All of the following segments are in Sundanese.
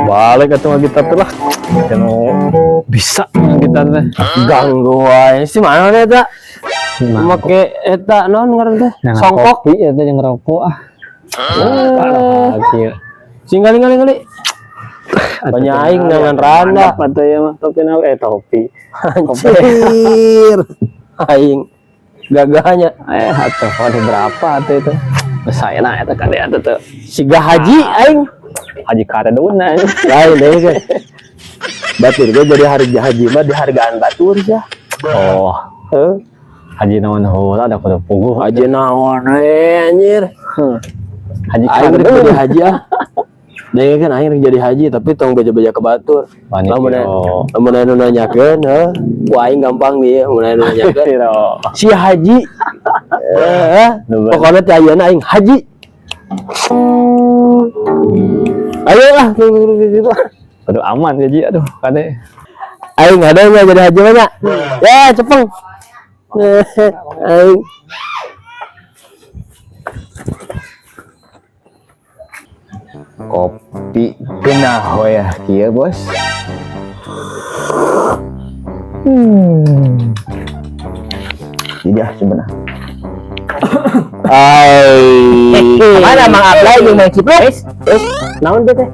Balik atuh gitar tuh lah. Kanu bisa gitar teh. Ganggu wae si mana teh eta? Make eta naon ngaran teh? Songkok. Kopi eta jeung rokok ah. Eh, sing gali gali gali. Banyak aing nangan randa. Apa tuh ya mah topi naon eh topi. Anjir. Aing gagahnya. Eh atuh ada berapa atuh itu? Saya nah eta kade atuh tuh. Siga haji aing. Haji kareduna. Lain deh kan. Batur gue jadi hari haji mah dihargaan batur sih. Oh, Heuh. haji naon heula ada kudu puguh. Haji naon we anjir. Haji Aing rek kareduna. jadi haji ah. Dia kan aing rek jadi haji tapi tong beja-beja ke batur. Panik Lamun yo. lamun anu nanyakeun heuh, ku aing gampang nih mun anu nanyakeun. Tiro. Si haji. Eh, pokoknya teh ayeuna aing haji. Ayo lah, gitu. Aduh aman gaji aduh kade. Aing ada nggak jadi haji banyak? Ya, cepeng. Eh, aing. Kopi genah hoyah kieu bos. Tidak sebenarnya. Ai. Mana Mang Ablay jeung Mang Cipluk? Eh, naon teh teh?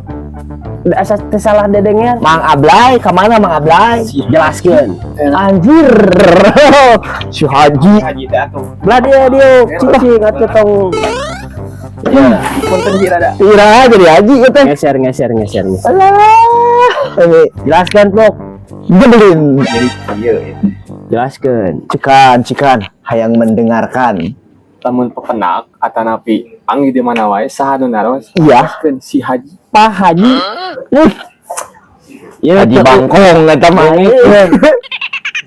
Asa teh salah dedengean. Mang Ablay, kemana Mang Ablay? Jelaskeun. Anjir. Si Haji. Haji teh atuh. Belah dia dia cicing atuh tong. Ya, Punten ji rada. Ira jadi haji ieu teh. ngeser ngeser ngeser. ngeser. Alah. Ini Jelaskan, Plok. nyebelin. Jadi kieu itu. Jelaskeun. Cikan, cikan, hayang mendengarkan. Lamun pepenak atanapi anggi di mana wae saha nu naros. Iya. Jelaskeun si Haji. Pak Haji. Ya, Haji Bangkong eta mah.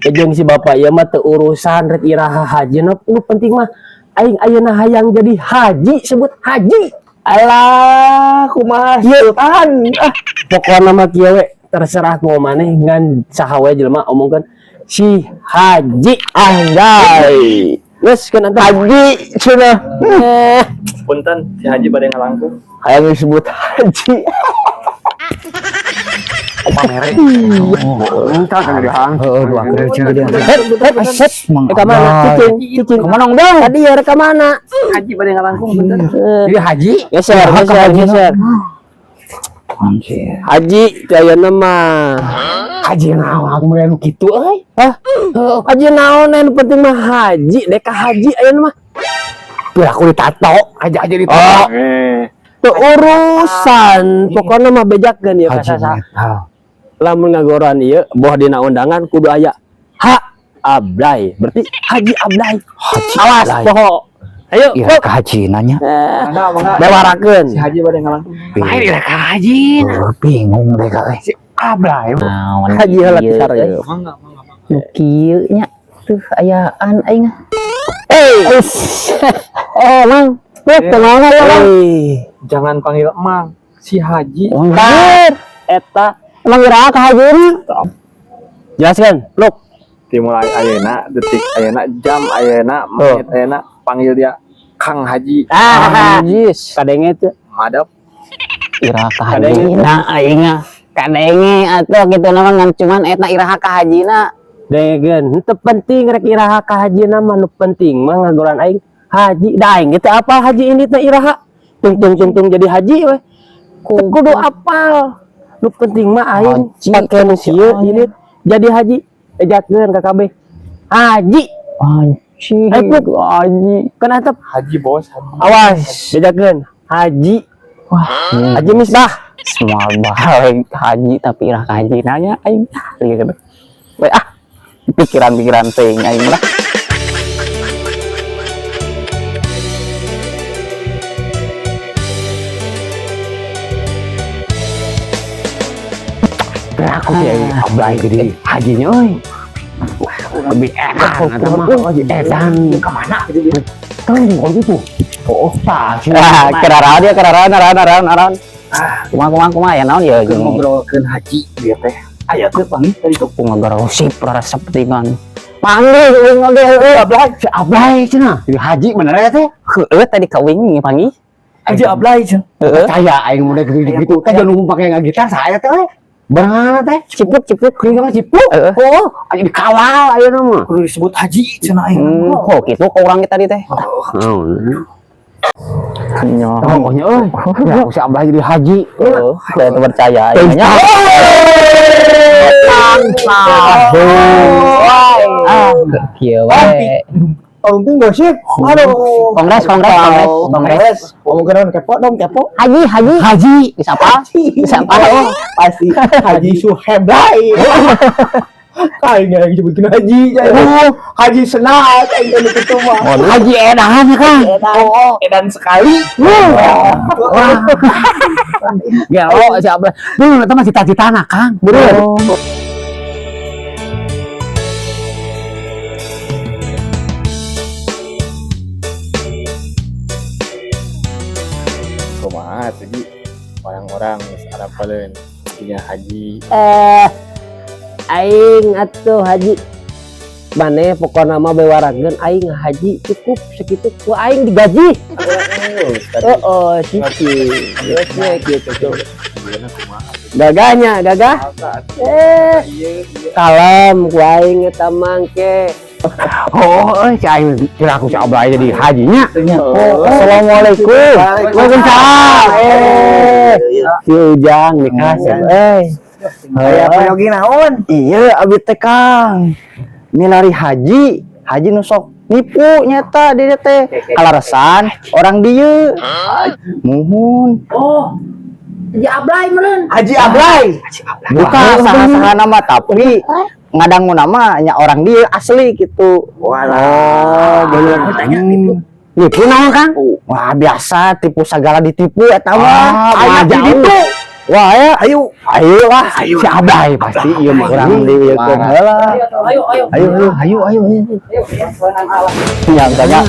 Jeung si bapak ieu mah teu urusan rek iraha haji nu nu penting mah aing ayeuna hayang jadi haji sebut haji. Alah, kumaha sultan. Ah, Pokokna mah kieu we terserah mau maneh ngan saha we jelema omongkeun si haji. Anjay. Geus kan atuh. Haji cenah. Eh, Punten si Haji bade ngalangkung. Hayang disebut haji. Heeh, dua kali jadi. set, set. Ka mana? Cicing, cicing. Kemana dong? Tadi ya rek ka mana? Haji bade ngalangkung punten. Eh, Jadi Haji Geser, geser, geser. Haji teh ayeuna mah. Haji naon aku mah nu kitu euy. Hah? Haji naon anu penting mah haji, dek ka haji ayeuna mah. Tuh aku ditato, aja aja ditato. Oh. Eh. Teu urusan, pokokna mah bejakeun ieu ka sasa. Lamun ngagoroan ieu boh dina undangan kudu aya H Ablay. Berarti Haji Ablay. Haji Awas Ablay. poho. Ayo, Ira Pok. ka haji nanya. Eh, Mangga mangga. bewarakeun. Si Haji bade ngalangkung. Lain ira ka Haji. Bingung deh kak. Si Ablay. Naon Haji heula ieu tisar euy. ieu. Mangga mangga mangga. Nu kieu nya tuh ayaan aing. Eh, Eh, Mang, tuh kumaha ya, Mang? eh. Jangan panggil Emang, si Haji. Tar, eta Emang ira ka haji na? jelaskan, Luk. Dimulai ayeuna, detik ayeuna, jam ayeuna, menit ayeuna, panggil dia Kang Haji. Ah, Anjis. kadenge teu. Madep. Ira ka haji na aing ah. Kadenge atuh kitu na mah ngan cuman eta iraha ka haji na. Dengekeun, henteu penting rek iraha ka haji mah nu penting mah ngagoran aing haji. Da aing teh apal haji ini teh iraha. Tung tung tung tung jadi haji we. Teu kudu apal. Nu penting mah aing Haji, pake nu sieun ini jadi haji. Ejakeun ka kabeh. Haji. Anjing. Ayo, Puk. Haji. Kan atep Haji bos, Haji. awas bejakeun haji. Wah, Haji Misbah. semua balik haji tapi iraha ka haji nanya aing gitu. We ah, pikiran-pikiran teuing aing lah. Aku sih Ablay jadi hajinya euy. Wah, lebih edan eta mah. Edan kemana gitu. Kan kalau gitu. Oh, tah sih. Ah, keraraon dia keraraon, araon, araon, araon. Kumaha kumaha kumaha ya naon ya Keur jeung ngobrolkeun Haji dia teh. Aya teu panggil tadi tuh. ku ngagarosip resep tingan. Panggil uing oge heueuh. Ablay, si Ablay cenah. Jadi haji bener ya teh. Heueuh tadi ka uing panggil. Haji Ablay cenah. Percaya aing mun gitu gitu. Kan jangan pakai ngagitar saya teh. Berenang teh. Cipuk cipuk. Kuring mah cipuk. Heeh. Oh, aing dikawal ayeuna mah. Kudu disebut haji cenah aing. Kok gitu ke orang kita tadi teh. Naon? Nyo. Pokoknya euy. Ya aku si Ablah jadi haji. Oh, saya tuh percaya. Nya. Ah, kieu we. Penting gosip. Aduh. Kongres, kongres, kongres, kongres. Ngomong naon kepo dong kepo. Haji, haji. Haji. Bisa apa? Bisa apa? Oh, pasti Haji Suheblay. Aing yang disebutkeun haji. Haji Senat aing teh kitu mah. Haji edan ya kan. Oh, edan sekali. Wah. Gelo si Ablah. Duh, eta mah cita-citana Kang. Bener. Kumaha tadi orang-orang geus arapaleun jadinya haji. Eh, aing atuh haji. Maneh pokona mah bewarageun aing haji cukup segitu ku aing digaji. Oh, oh, cici. Geus we kitu. Gagahnya, gagah. Eh, kalem ku aing eta mangke. Oh, euy, si aing kira aku si Ablah jadi hajinya. Oh, assalamualaikum. Waalaikumsalam. Eh, si Ujang nikah eh. Aya payogi naon? Iya, abi teh Kang. Milari haji, haji nu sok nipu nyata dia teh. Kalaresan orang dieu. Muhun. Oh, Haji Ablay meureun. Haji Ablay. Bukan saha-saha nama tapi ngadangu nama nya orang dieu asli gitu. Walah. Oh, bener. Nipu naon Kang? Wah, biasa tipu segala ditipu eta mah. Ah, Aya jauh. ditipu. Wah, ya. Ayo. Ayo lah. Si Ablay pasti ieu mah Urang dieu heula. Ayo, ayo. Ayo, ayo, ayo, ayo. Nyangkanya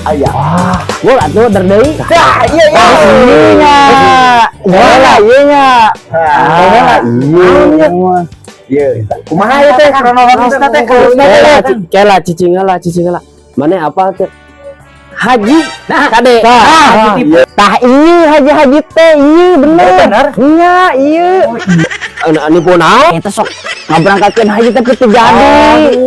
Aya. Gol atuh der deui. Tah, iya iya. Iya nya. Iya nya. Ah, Iya. Iya. Kumaha ieu teh kronologisna teh? Kela, kela cicing heula, cicing heula. Maneh apa teh? Haji. Nah, kade. Tah iya haji-haji teh iya bener. Bener. Iya iya. Anu nipu naon? Eta sok ngaberangkatkeun haji tapi teu jadi.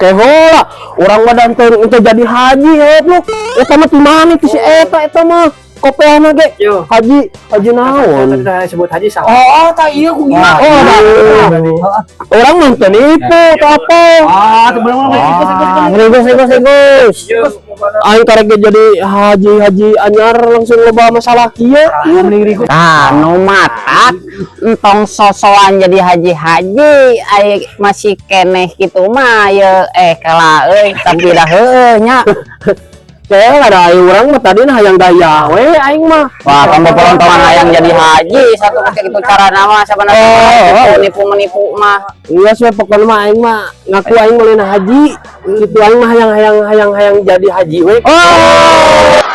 Kehola, urang mah dan teu jadi haji goblok. Eta mah di mana itu si eta eta mah. Kopeana ge. Haji, haji naon? Sebut haji sama. Oh, tah iya ku gimana? Oh, nah. Orang mah teu nipu teu apa. Ah, sebelum Ah, ngerigus ngerigus ngerigus. Aing karek ge jadi haji-haji anyar langsung loba masalah kieu. Ah, nu matak entong sosoan jadi haji-haji ai masih keneh kitu mah ye kala euy tapi dah heueuh nya. Kela da aing urang mah tadi hayang gaya we aing mah. Wah, kamu pelontongan hayang jadi haji satu kayak gitu cara nama sebenarnya nipu menipu mah. Iya sih pokoknya mah aing mah ngaku aing meulina haji. Kitu aing mah hayang hayang hayang hayang jadi haji we. Oh.